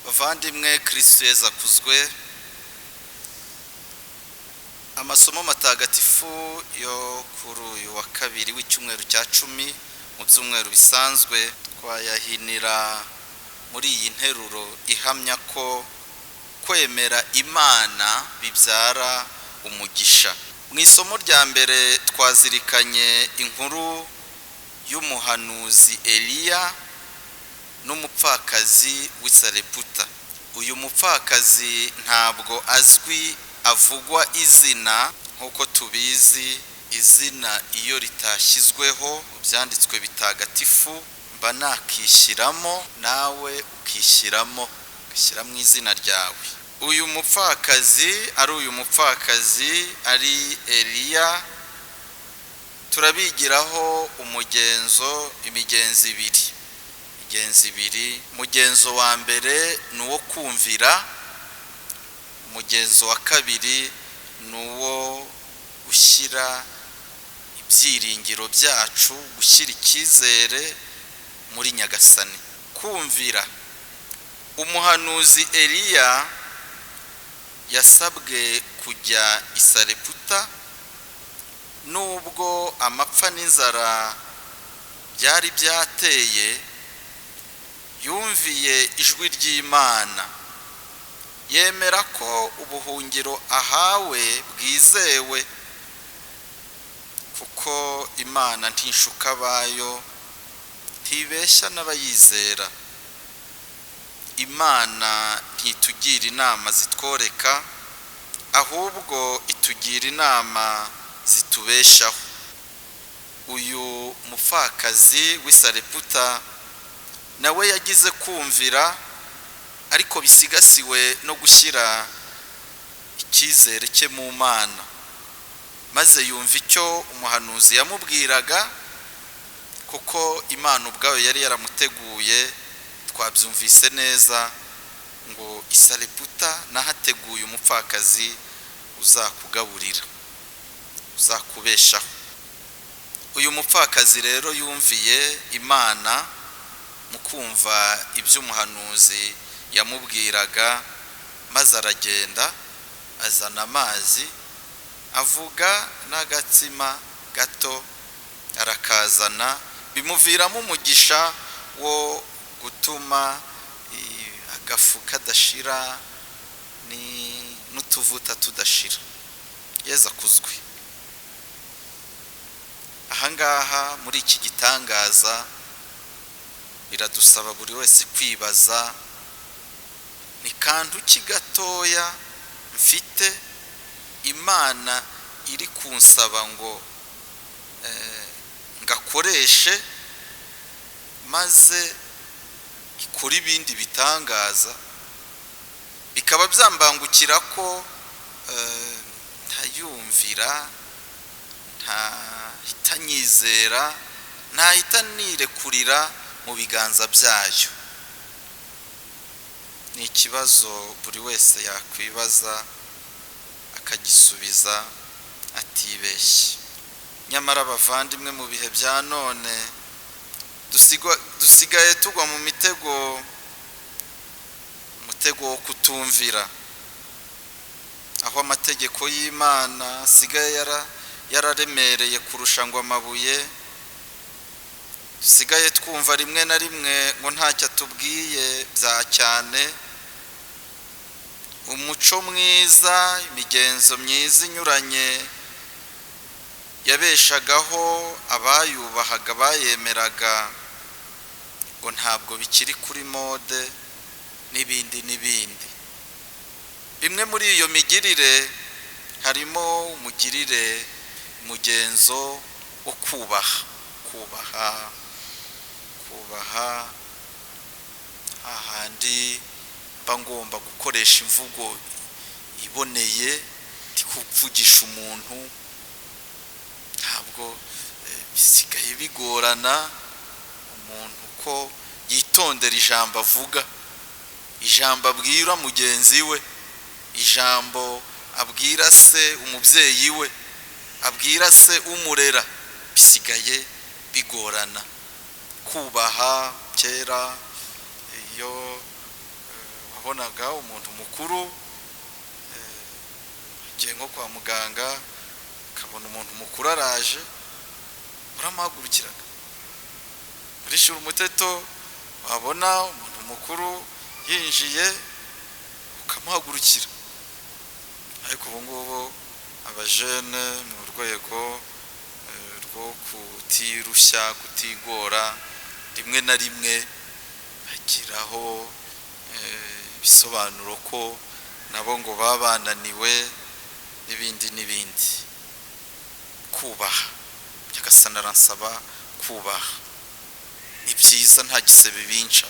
Bavandimwe, Kristu Yezu akuzwe. Amasomo matagatifu yo kuri uyu wa kabiri w'icyumweru cya 10 mu byumweru bisanzwe twayahinira muri iyi nteruro ihamya ko kwemera Imana bibyara umugisha. Mu isomo rya mbere twazirikanye inkuru y'umuhanuzi Eliya n'umupfakazi w'i Sareputa. Uyu mupfakazi ntabwo azwi, avugwa izina. Nk'uko tubizi, izina iyo ritashyizweho mu byanditswe bitagatifu mba nakishyiramo, nawe ukishyiramo, ugashyiramo izina ryawe. Uyu mupfakazi ari uyu mupfakazi ari Eliya, turabigiraho umugenzo, imigenzo ibiri. Imigenzo ibiri. Umugenzo wa mbere ni uwo kumvira, umugenzo wa kabiri ni uwo gushyira ibyiringiro byacu, gushyira icyizere muri Nyagasani. Kumvira. Umuhanuzi Eliya yasabwe kujya i Sareputa nubwo amapfa n'inzara byari byateye. Yumviye ijwi ry'Imana, yemera ko ubuhungiro ahawe bwizewe, kuko Imana ntishuka abayo, ntibeshya n'abayizera. Imana ntitugira inama zitworeka, ahubwo itugira inama zitubeshaho. Uyu mupfakazi w'i Sareputa nawe yagize kumvira, ariko bisigasiwe no gushyira icyizere cye mu Mana, maze yumva icyo umuhanuzi yamubwiraga, kuko Imana ubwayo yari yaramuteguye. Twabyumvise neza ngo i Sareputa nahateguye umupfakazi uzakugaburira, uzakubeshaho. Uyu mupfakazi rero yumviye Imana mu kumva ibyo umuhanuzi yamubwiraga, maze aragenda azana amazi, avuga n'agatsima gato arakazana, bimuviramo umugisha wo gutuma agafu kadashira n'utuvuta tudashira. Yezu akuzwe. Ahangaha muri iki gitangaza biradusaba buri wese kwibaza: ni kantu ki gatoya mfite Imana iri kunsaba ngo ngakoreshe maze ikora ibindi bitangaza, bikaba byambangukira ko ntayumvira, ntahita nyizera, ntahita nirekurira mu biganza byayo? Ni ikibazo buri wese yakwibaza akagisubiza atibeshye. Nyamara abavandimwe, mu bihe bya none dusigaye tugwa mu mitego, umutego wo kutumvira, aho amategeko y'Imana asigaye yararemereye kurusha ngo amabuye. Dusigaye twumva rimwe na rimwe ngo ntacyo atubwiye bya cyane. Umuco mwiza, imigenzo myiza inyuranye yabeshagaho abayubahaga, bayemeraga, ngo ntabwo bikiri kuri mode, n'ibindi n'ibindi. Bimwe muri iyo migirire harimo umugirire, umugenzo wo kubaha. Kubaha, kubaha hahandi mba ngomba gukoresha imvugo iboneye, ndi kuvugisha umuntu, ntabwo bisigaye bigorana umuntu ko yitondera ijambo avuga, ijambo abwira mugenzi we, ijambo abwira se umubyeyi we, abwira se umurera, bisigaye bigorana. Kubaha, kera iyo Wabonaga umuntu mukuru agiye nko kwa muganga, ukabona umuntu mukuru araje, uramuhagurukiraga. Muri shira umuteto wabona umuntu mukuru yinjiye ukamuhagurukira. Ariko ubu ngubu abajene mu rwego rwo kutirushya, kutigora, rimwe na rimwe bagiraho ibisobanuro ko nabo ngo baba bananiwe n'ibindi n'ibindi. Kubaha, Nyagasani aransaba kubaha, ni byiza, nta gisebe binca.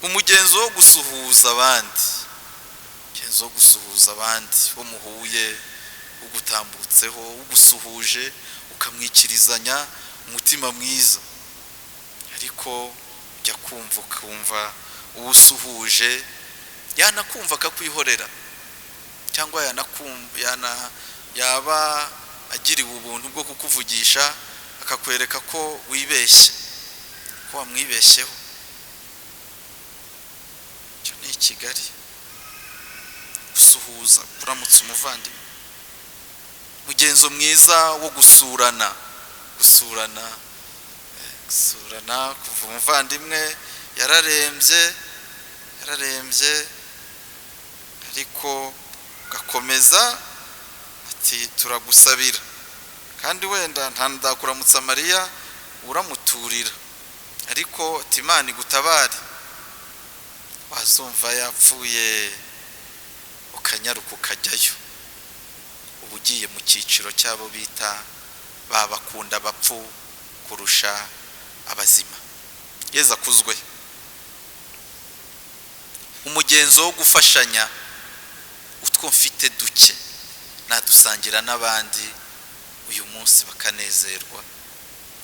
Umugenzo wo gusuhuza abandi, umugenzo wo gusuhuza abandi wo muhuye, ugutambutseho, ugusuhuje, ukamwikirizanya umutima mwiza. Ariko ujya kumva ukumva uwusuhuje yanakumva akakwihorera, cyangwa yaba agiriwe ubuntu bwo kukuvugisha akakwereka ko wibeshye, ko wamwibeshyeho. Icyo ni i Kigali, gusuhuza, kuramutsa umuvandimwe. Mugenzo mwiza wo gusurana, gusurana, gusurana, kuva umuvandimwe yararembye, yararembye, ariko ugakomeza ati turagusabira, kandi wenda nta ndakuramutsa Mariya uramuturira, ariko ati Imana igutabare. Wazumva yapfuye ukanyaruka ukajyayo, uba ugiye mu cyiciro cy'abo bita babakunda abapfu kurusha abazima. Yezu akuzwe. Umugenzo wo gufashanya, utwo mfite duke nadusangira n'abandi uyu munsi bakanezerwa,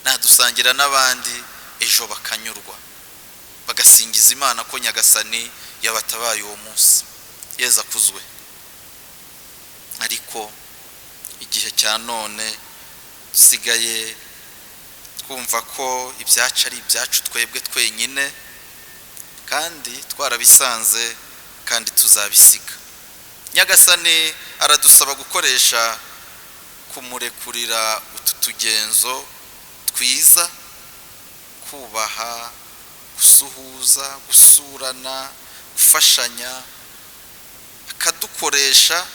nadusangira n'abandi ejo bakanyurwa, bagasingiza Imana ko Nyagasani yabatabaye uwo munsi. Yezu akuzwe. Ariko igihe cya none dusigaye twumva ko ibyacu ari ibyacu twebwe twenyine, kandi twarabisanze kandi tuzabisiga. Nyagasani aradusaba gukoresha kumurekurira utu tugenzo twiza: kubaha, gusuhuza, gusurana, gufashanya, akadukoresha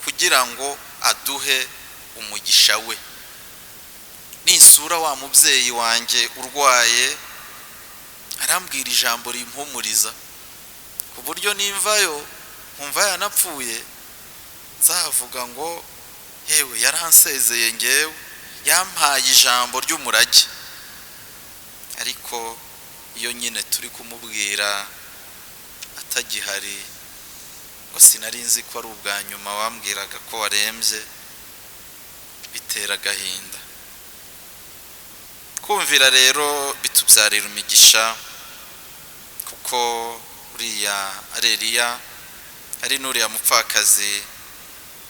kugira ngo aduhe umugisha we. Ninsura wa mubyeyi wanjye urwaye, arambwira ijambo rimpumuriza, ku buryo nimvayo nkumva yanapfuye nzavuga ngo yewe yaransezeye, ngewe yampaye ijambo ry'umurage. Ariko iyo nyine turi kumubwira atagihari, ngo sinari nzi ko ari ubwa nyuma wambwiraga ko warembye, bitera agahinda. Kumvira rero bitubyarira imigisha, kuko uriya ari Eliya ari n'uriya mupfakazi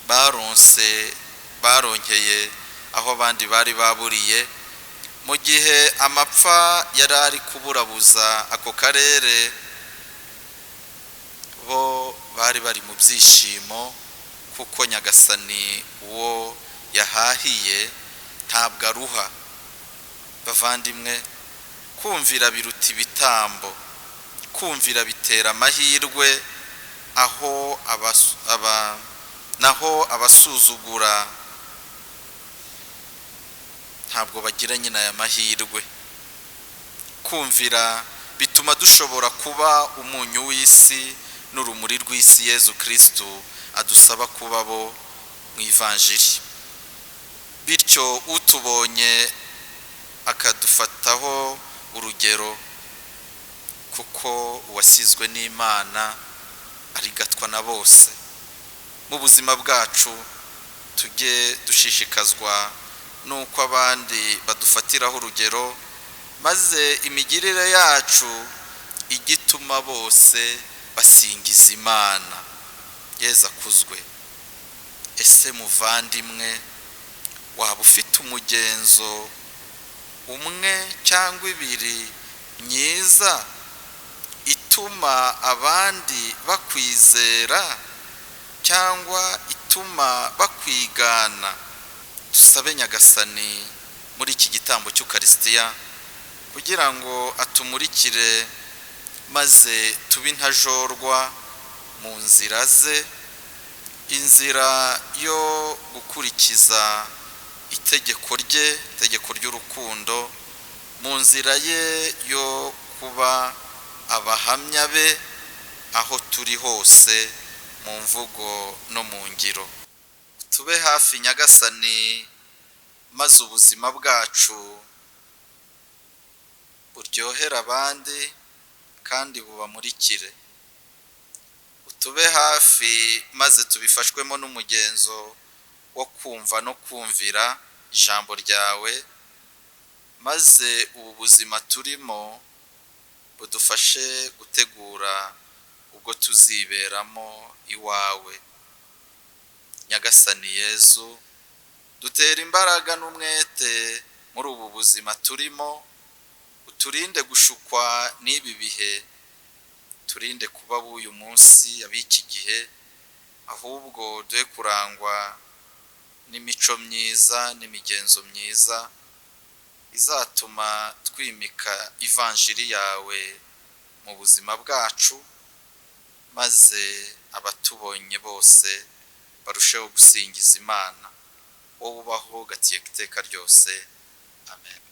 baronse, baronkeye aho abandi bari baburiye, mu gihe amapfa yari ari kuburabuza ako karere, bo bari bari mu byishimo, kuko Nyagasani uwo yahahiye ntabwo aruha. Bavandimwe, kumvira biruta ibitambo, kumvira bitera amahirwe, aho naho abasuzugura ntabwo bagira nyine aya mahirwe. Kumvira bituma dushobora kuba umunyu w'isi n'urumuri rw'isi Yezu Kristu adusaba kuba bo mu ivanjiri. Bityo utubonye akadufataho urugero, kuko uwasizwe n'Imana arigatwa na bose. Mu buzima bwacu tujye dushishikazwa nuko abandi badufatiraho urugero, maze imigirire yacu igituma bose basingiza Imana. Yezu akuzwe. Ese muvandimwe, waba ufite umugenzo umwe cyangwa ibiri myiza Ituma abandi bakwizera cyangwa ituma bakwigana? Dusabe Nyagasani muri iki gitambo cy'Ukarisitiya kugira ngo atumurikire maze tube intajorwa mu nzira ze, inzira yo gukurikiza itegeko rye, itegeko ry'urukundo, mu nzira ye yo kuba abahamya be aho turi hose mu mvugo no mu ngiro. Tube hafi Nyagasani, maze ubuzima bwacu buryohere abandi kandi bubamurikire. Utube hafi maze tubifashwemo n'umugenzo wo kumva no kumvira ijambo ryawe, maze ubu buzima turimo budufashe gutegura ubwo tuziberamo iwawe. Nyagasani Yezu, dutera imbaraga n'umwete muri ubu buzima turimo, uturinde gushukwa n'ibi bihe, turinde kuba b'uyu munsi, ab'iki gihe, ahubwo duhe kurangwa n'imico myiza n'imigenzo myiza izatuma twimika ivanjiri yawe mu buzima bwacu, maze abatubonye bose barusheho gusingiza Imana. Wowe ubaho ugateka iteka ryose. Amen.